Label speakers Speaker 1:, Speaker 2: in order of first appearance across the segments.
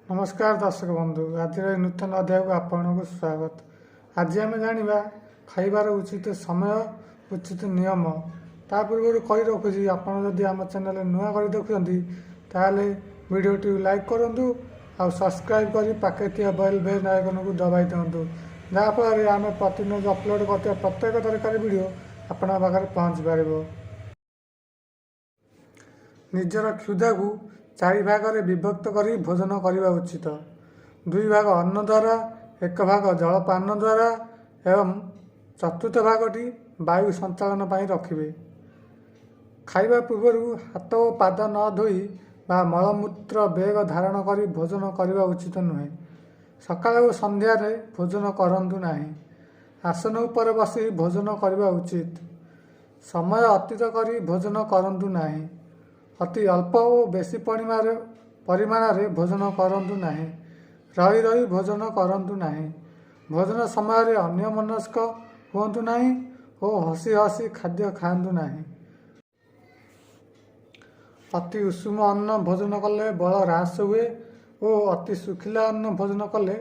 Speaker 1: ନମସ୍କାର ଦର୍ଶକ ବନ୍ଧୁ, ଆଜିର ଏହି ନୂତନ ଅଧ୍ୟାୟକୁ ଆପଣଙ୍କୁ ସ୍ୱାଗତ। ଆଜି ଆମେ ଜାଣିବା ଖାଇବାର ଉଚିତ ସମୟ, ଉଚିତ ନିୟମ। ତା ପୂର୍ବରୁ କହି ରଖୁଛି, ଆପଣ ଯଦି ଆମ ଚ୍ୟାନେଲ ନୂଆ କରି ଦେଖୁଛନ୍ତି, ତାହେଲେ ଭିଡ଼ିଓଟିକୁ ଲାଇକ୍ କରନ୍ତୁ ଆଉ ସବସ୍କ୍ରାଇବ୍ କରି ପାଖରେ ଥିବା ବେଲ୍ ବେଲ୍ ଆଇକନକୁ ଦବାଇ ଦିଅନ୍ତୁ, ଯାହାଫଳରେ ଆମେ ପ୍ରତିଦିନ ଅପଲୋଡ଼ କରୁଥିବା ପ୍ରତ୍ୟେକ ଦରକାରୀ ଭିଡ଼ିଓ ଆପଣଙ୍କ ପାଖରେ ପହଞ୍ଚି ପାରିବ। ନିଜର କ୍ଷୁଧାକୁ ଚାରି ଭାଗରେ ବିଭକ୍ତ କରି ଭୋଜନ କରିବା ଉଚିତ। ଦୁଇ ଭାଗ ଅନ୍ନ ଦ୍ୱାରା, ଏକ ଭାଗ ଜଳପାନ ଦ୍ୱାରା ଏବଂ ଚତୁର୍ଥ ଭାଗଟି ବାୟୁ ସଞ୍ଚାଳନ ପାଇଁ ରଖିବେ। ଖାଇବା ପୂର୍ବରୁ ହାତ ଓ ପାଦ ନ ଧୋଇ ବା ମଳମୂତ୍ର ବେଗ ଧାରଣ କରି ଭୋଜନ କରିବା ଉଚିତ ନୁହେଁ। ସକାଳେ ଓ ସନ୍ଧ୍ୟାରେ ଭୋଜନ କରନ୍ତୁ ନାହିଁ। ଆସନ ଉପରେ ବସି ଭୋଜନ କରିବା ଉଚିତ। ସମୟ ଅତୀତ କରି ଭୋଜନ କରନ୍ତୁ ନାହିଁ। ଅତି ଅଳ୍ପ ଓ ବେଶୀ ପରିମାଣରେ ଭୋଜନ କରନ୍ତୁ ନାହିଁ। ରହି ରହି ଭୋଜନ କରନ୍ତୁ ନାହିଁ। ଭୋଜନ ସମୟରେ ଅନ୍ୟମନସ୍କ ହୁଅନ୍ତୁ ନାହିଁ ଓ ହସି ହସି ଖାଦ୍ୟ ଖାଆନ୍ତୁ ନାହିଁ। ଅତି ଉଷୁମ ଅନ୍ନ ଭୋଜନ କଲେ ବଳ ହ୍ରାସ ହୁଏ ଓ ଅତି ଶୁଖିଲା ଅନ୍ନ ଭୋଜନ କଲେ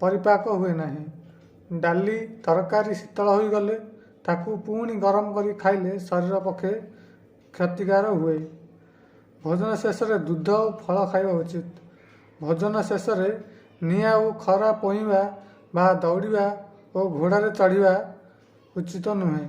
Speaker 1: ପରିପାକ ହୁଏ ନାହିଁ। ଡାଲି, ତରକାରୀ ଶୀତଳ ହୋଇଗଲେ ତାକୁ ପୁଣି ଗରମ କରି ଖାଇଲେ ଶରୀର ପକ୍ଷେ କ୍ଷତିକାର ହୁଏ। ଭୋଜନ ଶେଷରେ ଦୁଗ୍ଧ ଓ ଫଳ ଖାଇବା ଉଚିତ। ଭୋଜନ ଶେଷରେ ନିଆଁ ଓ ଖରା ପୋଇଁବା ବା ଦୌଡ଼ିବା ଓ ଘୋଡ଼ାରେ ଚଢ଼ିବା ଉଚିତ ନୁହେଁ।